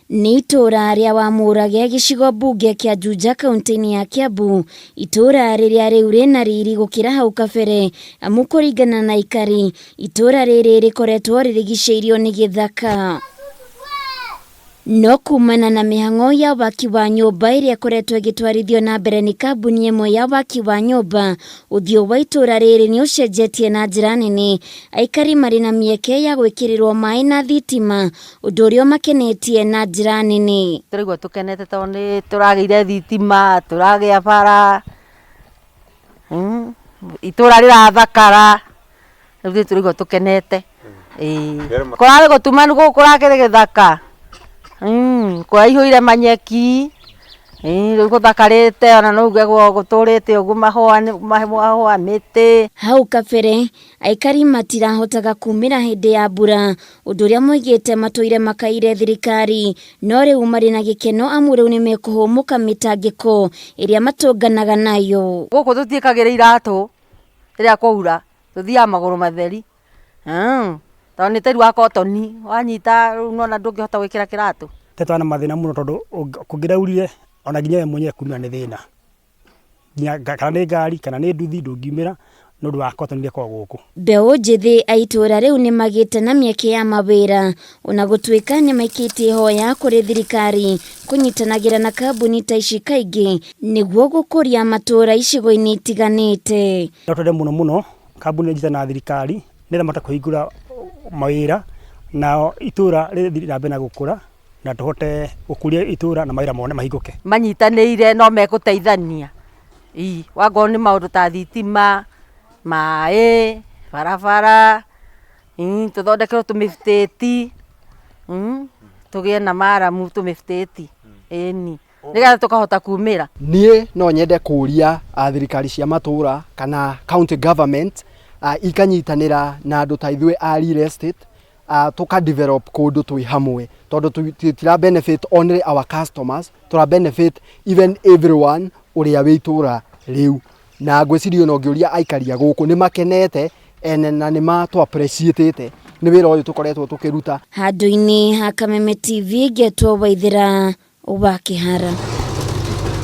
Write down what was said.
Nĩ itũũra rĩa Wamũrage gĩcigo mbunge kĩa Juja kauntĩ-inĩ ya Kiambu, itũũra rĩrĩa rĩu rĩna riri gũkĩra hau kabere amu kũringana na aikari, itũũra rĩrĩ rĩkoretwo rĩrigicĩirio nĩ gĩthaka. No kumana na mĩhang'o ya waki wa nyũmba ĩrĩa ĩkoretwo ĩgĩtwarithio na mbere nĩ kambuni ĩmwe ya waki wa nyũmba, ũthiũ wa itũũra rĩrĩ nĩ ũcenjetie na njĩra nene. Aikari marĩ na mĩeke ya gwĩkĩrĩrwo maĩ na thitima, ũndũ ũrĩa ũmakenetie na njĩra nene. Tũraigua tũkenete tondũ nĩ tũragĩire thitima, tũragĩa bara, itũra rĩrathakara. Rĩu ithuĩ tũraigua tũkenete ĩĩ. Kũrarĩ gũtumanu gũkũ kũrakĩrĩ gĩthaka, kũraihũire manyeki, rĩu gũthakarĩte ona no uge gũtũrĩte ũguo mahũa mahũa mĩtĩ. Hau kabere, aikari matirahotaga kumĩra hĩndĩ ya mbura, ũndũ ũrĩa moigĩte matũire makaire thirikari, no rĩu marĩ na gĩkeno amu rĩu nĩmekũhũmũka mĩtangĩko ĩrĩa matũnganaga nayo. Gũkũ tũtiĩkagĩra iratũ rĩrĩa kwaura. Tũthiaga magũrũ matheri, tondũ nĩ tĩri wa kotoni, wanyita rĩu nĩwona ndũngĩhota gwĩkĩra kĩratũ. Tũrĩ na mathĩna mũno tondũ kũngĩraurire ona nginya we mwenyewe kumĩra nĩ thĩna. Nginya kana nĩ ngari kana nĩ nduthi ndũngiumĩra nĩ ũndũ wa kotoni iria ikoragwo gũkũ. Mbeũ njĩthĩ a itũũra rĩu nĩ magĩte na mĩeke ya mawĩra ona gũtuĩka nĩ maikĩtie ihoya kũrĩ thirikari kũnyitanagĩra na kambuni ta ici kaingĩ nĩguo gũkũria matũũra icigo-inĩ itiganĩte. No twende mũno mũno kambuni ĩnyitane na thirikari nĩgetha mahote kũhingũra mawĩra na itũra rĩthiĩ na mbere na gũkũra na tũhote gũkũria itũra na mawĩra mone mahingũke. Manyitanĩire no megũteithania, ii wakorwo nĩ maũndũ ta thitima, maĩ, barabara, tũthondekerwo tũmĩbĩtĩti, tũgĩe na maramu tũmĩbĩtĩti, ĩni. Nĩgetha tũkahota kumĩra. Niĩ no nyende kũria thirikari cia matũra kana county government ikanyitanĩra na andũ ta ithuĩ a real estate tũka develop kũndũ twĩ hamwe tondũ tũtira benefit only our customers, tũra benefit even everyone ũrĩa wĩ itũra rĩu. Na ngwĩciria ona ũngĩũria aikari a gũkũ nĩ makenete ene na nĩ matũ appreciate ĩte nĩ wĩra ũyũ tũkoretwo tũkĩruta. Handũ-inĩ ha Kameme TV ngetwo Waithĩra wa Kĩhara.